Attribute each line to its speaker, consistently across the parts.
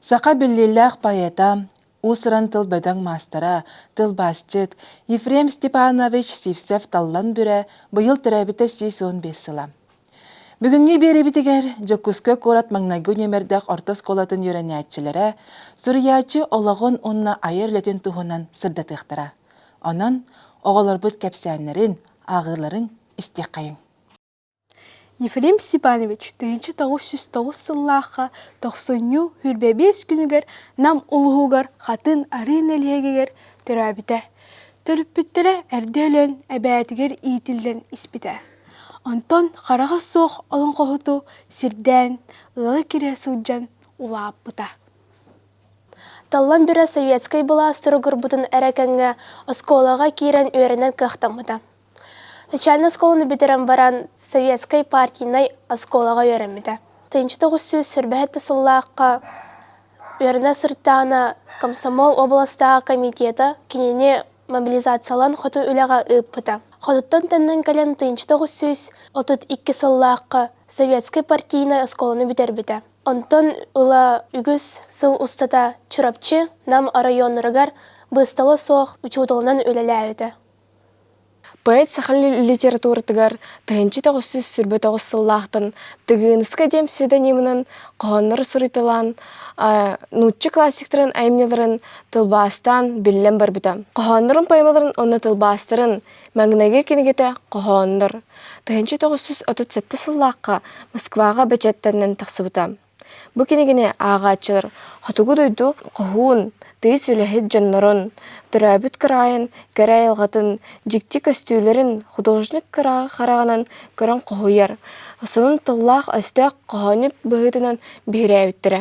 Speaker 1: Саха биллиилээх поэта, уус-уран тыл бөдөҥ маастара, тылбаасчыт Ефрем Степанович Сивцев-Таллан Бүрэ быйыл төрөөбүтэ 115 сыла. Бүгүҥҥү биэриибитигэр Дьокуускай куорат маҥнайгы нүөмэрдээх орто оскуолатын үөрэнээччилэрэ суруйааччы олоҕун уонна айар үлэтин туһунан сырдатыахтара. Онон оҕолорбут кэпсээннэрин, ааҕыыларын истиэххэйиҥ.
Speaker 2: Ефрем Степанович 1909 сыллаахха тохсунньу 25 күнүгэр Нам улууһугар Хатын Арыы нэһилиэгэр төрөөбүтэ. Төрөппүттэрэ эрдэ өлөн эбээтигэр иитиллэн испитэ. Онтон хараҕа суох олоҥхоһуту сирдээн, ыала киирэ сылдьан улааппыта.
Speaker 3: Таллан Бүрэ советскай былаас туругурбутун эрэ кэннэ оскуолаҕа киирэн үөрэнэр кыахтаммыта. Начальнай оскуоланы бүтэрэн баран советскай партийнай оскуолаҕа үөрэммитэ. 1947 сыллаахха үөрэнэ сырыттаҕына комсомол областааҕы комитета кинини мобилизациялаан хоту үлэҕэ ыыппыта. Хотуттан төннөн кэлэн 1932 сыллаахха советскай партийнай оскуоланы бүтэрбитэ. Онтон ыла үгүс сыл устата Чурапчы, Нам оройуоннарыгар быыстала суох учууталынан үлэлээбитэ.
Speaker 4: Поэт саха литературатыгар 1929 сыллаахтан Тыгыыныска диэн псевдонимынан хоһооннору суруйталаан, нуучча классиктарын айымньыларын тылбаастаан биллэн барбыта. Хоһооннорун поэмаларын уонна тылбаастарын маҥнайгы кинигэтэ «Хоһооннор» 1937 сыллаахха Москваҕа бэчээттэнэн тахсыбыта. Бу кинигэни ааҕааччылар хотугу дойду хоһуун, тыйыс үлэһит дьоннорун, төрөөбүт кыраайын кэрэ айылҕатын дьикти көстүүлэрин художник кыраҕы хараҕынан көрөн хоһуйар, сонун тыллаах-өстөөх хоһоонньут быһыытынан биһирээбиттэрэ.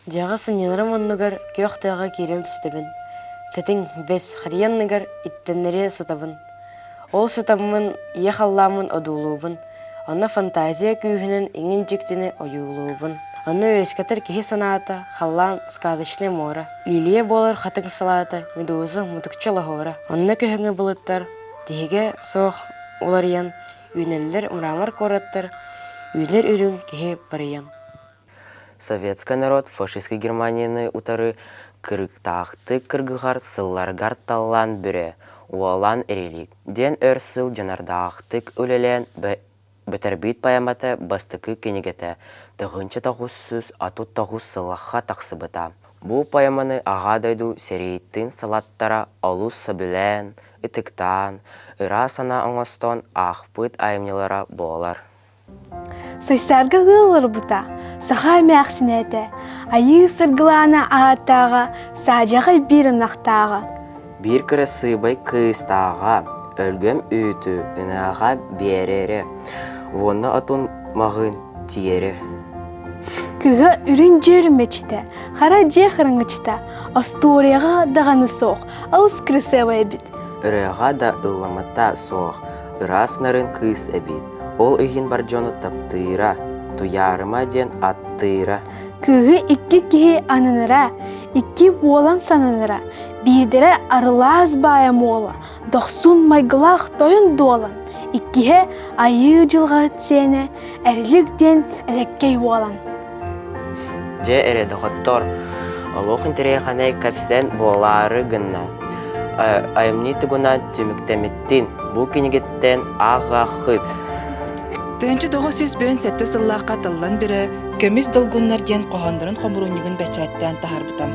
Speaker 5: Дьиэҕэ сынньанарым оннугар күөх тыаҕа киирэн сүтэбин. Тэтиҥ, бэс, харыйа анныгар иттэннэри сытабын. Ол сытаммын ийэ халлааммын одуулуубун, онно фантазия күүһүнэн иҥин дьиктини ойуулуубун. Онно үөскэтэр киһи санаата, халлаан сказочнай муора, лилия буолар хатыҥ салаата, медуза мутукча лоһуора. Онно күһүҥҥү былыттар тиһигэ суох уларыйан, үүнэллэр мрамор куораттар, үүнэр үрүҥ киһи барыйан.
Speaker 6: Советскай народ фашистскай Германияны утары кырыктаахтык кыргыһар сылларыгар таллан бүрэ, уолан эрилик диэн өр сыл дьаныардаахтык үлэлээн бүтэрбит поэмата бастакы кинигэтэ 1939 сыллаахха тахсыбыта. Бу поэманы Аҕа дойду сэриитин салаттара олус сөбүлээн, ытыктаан, ыра санаа оҥостон аахпыт айымньылара буолар.
Speaker 2: Сайсаарга ыал олорбута, саха эмээхсинэ этэ, айыы саргылаана ааттааҕа, саадьаҕай биир ынахтааҕа.
Speaker 6: Биир кырасыабай кыыстааҕа, өлгөм үүтү ынаҕа биэрэрэ уонна отун маҕын тиэрэ.
Speaker 2: Кыыһа үрүҥ дьүөрү мечитэ, хара дьиэ хараҥачыта, остуоруйаҕа даҕаны суох, алыс кырасыабай эбит.
Speaker 6: Ырыаҕа да ылламмата суох, ыраас нарын кыыс эбит. Ол иһин бар дьону таптыыра, Туйаарыма диэн аттыыра.
Speaker 2: Кыыһы икки киһи ананара, икки буолан сананара, биирдэрэ арылаас баайа муола, дохсун майгылаах тойон дуолан, иккиһэ айыы дьылҕа сиэнэ, эрилик диэн элэккэй уолан.
Speaker 6: Дьэ эрэ доҕоттор, олох интэриэһинэй кэпсээн буолаары гынна. Айымньы тугунан түмүктэммиттин бу кинигэттэн ааҕаххыт.
Speaker 1: 1997 сыллаахха тыллан бүрэ «Көмүс долгуннар» диэн хоһооннорун хомуруунньугун бэчээттээн таһаарбыта.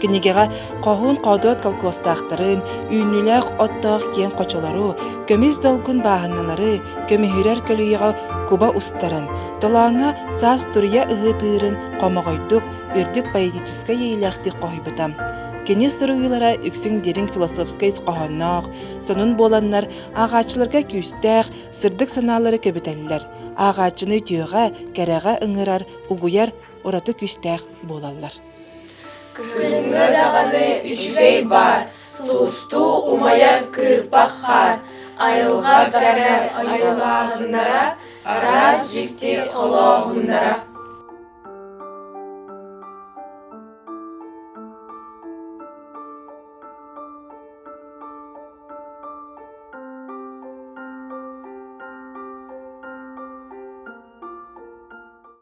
Speaker 1: Кинигэҕэ хоһуун хоодуот колхуостаахтарын, үүнүүлээх оттоох киэҥ хочолору, көмүс долгун бааһыналары, көмүһүрэр көлүйэҕэ куба устарын, толооҥҥо саас туруйа ыһыытыырын хомоҕойдук, үрдүк поэтическай иэйиилээхтик хоһуйбута. Кини суруйуулара үксүн дириҥ философскай ис хоһоонноох, сонун буоланнар ааҕааччыларга күүстээх, сырдык санаалары көбүтэллэр, ааҕааччыны үтүөҕэ, кэрэҕэ ыҥырар, угуйар ураты күүстээх буолаллар.
Speaker 7: Кыһыҥҥы даҕаны үчүгэй баар, сулустуу умайар кыырпах хаар, айылҕа кэрэ ойуулааһыннара, араас дьикти холооһуннара.